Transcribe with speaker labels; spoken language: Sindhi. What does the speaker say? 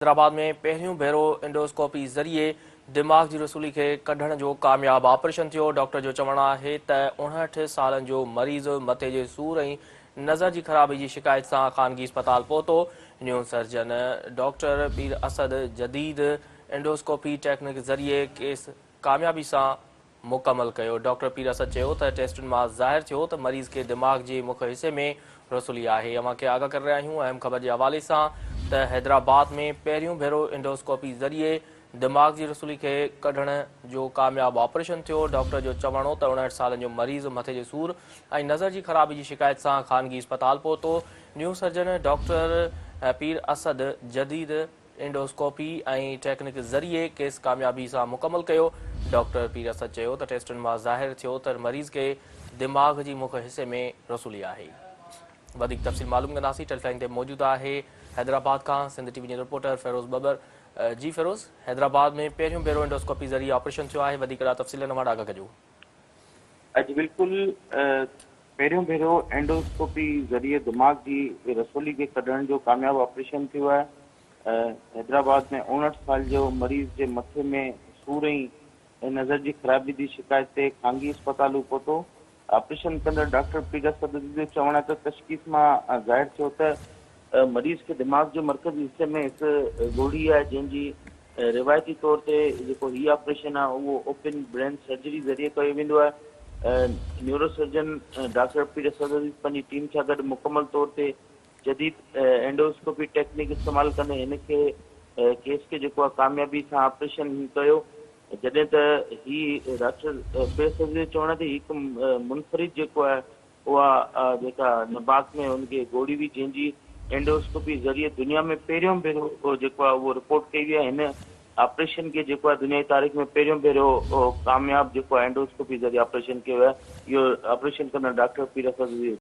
Speaker 1: حيدرآباد ۾ پهريون ڀيرو اينڊوسڪوپي ذريعي دماغ جي رسولي کي ڪڍڻ جو ڪامياب آپريشن ٿيو. ڊاڪٽر جو چوڻ آهي ته 59 سالن جو مريض مٿي جي سور ۽ نظر جي خرابي جي شڪايت سان خانگي اسپتال پهتو. نيورو سرجن ڊاڪٽر پير اسد جديد اينڊوسڪوپي ٽيڪنڪ ذريعي ڪيس ڪاميابي سان مڪمل ڪيو. ڊاڪٽر پير اسد چيو ته ٽيسٽن مان ظاهر ٿيو ته مريض کي دماغ جي مک حصي ۾ رسولي آهي. اوهان کي آگاهه ڪري رهيا آهيون اهم خبر جي حوالي سان ته حيدرآباد ۾ پهريون ڀيرو اينڊوسڪوپي ذريعي دماغ جي رسولي کي ڪڍڻ جو ڪامياب آپريشن ٿيو. ڊاڪٽر جو چوڻ هو ته 59 سالن جو مريض مٿي جي سور ۽ نظر جي خرابي جي شڪايت سان خانگي اسپتال پهتو. نيورو سرجن ڊاڪٽر پير اسد جديد اينڊوسڪوپي ۽ ٽيڪنڪ ذريعي ڪيس ڪاميابي سان مڪمل ڪيو. ڊاڪٽر پير اسد چيو ته ٽيسٽن مان ظاهر ٿيو ته مريض کي دماغ جي مک حصي ۾ رسولي آهي. وڌيڪ تفصيل معلوم ڪنداسين ٽيليفون تي موجود آهي حيدرآباد کان سنڌ ٽي وي جي رپورٽر فيروز ٻٻر. جي فيروز، حيدرآباد ۾ پهريون ڀيرو اينڊوسڪوپي ذريعي آپريشن ٿيو آهي وڌيڪ ڏا تفصيل اوهان ڏانهن ڪجو.
Speaker 2: اڄ بلڪل پهريون ڀيرو اينڊوسڪوپي ذريعي دماغ جي رسولي کي ڪڍڻ جو ڪامياب آپريشن ٿيو آهي. حيدرآباد ۾ 59 سال جو مريض جي مٿي ۾ سور ۽ نظر جي خرابي جي شڪايت تي خانگي اسپتال هو پهتو. آپريشن ڪندڙ ڊاڪٽر پير اسد جو چوڻ آهي ته تشخيص مان ظاهر ٿيو ته مريض کي دماغ جي مرڪزي حصي ۾ هڪ ڳوڙهي آهي جنهن جي روايتي طور تي جيڪو هي آپريشن آهي اهو اوپن برين سرجري ذريعي ڪيو ويندو آهي. نيورو سرجن ڊاڪٽر پير اسد عزيز پنهنجي ٽيم سان گڏ مڪمل طور تي جديد اينڊوسڪوپي ٽيڪنيڪ استعمال ڪندي هن کي ڪيس کي جيڪو آهي ڪاميابي سان آپريشن هن ڪيو جڏهن ته هي ڊاڪٽر پير اسد عزيز جو چوڻ آهي ته هي هڪ منفرد جيڪو آهي اها جيڪا نباڪ ۾ ان کي ڳوڙهي هئي جنهن جي اينڊوسڪوپي ذريعي دنيا ۾ پهريون ڀيرو جيڪو آهي اهو رپورٽ ڪئي وئي آهي هن آپريشن کي جيڪو آهي دنيا جي تاريخ ۾ پهريون ڀيرو ڪامياب جيڪو آهي اينڊوسڪوپي ذريعي آپريشن ڪيو ويو آهي اهو آپريشن ڪندڙ ڊاڪٽر پير اسد عزيز.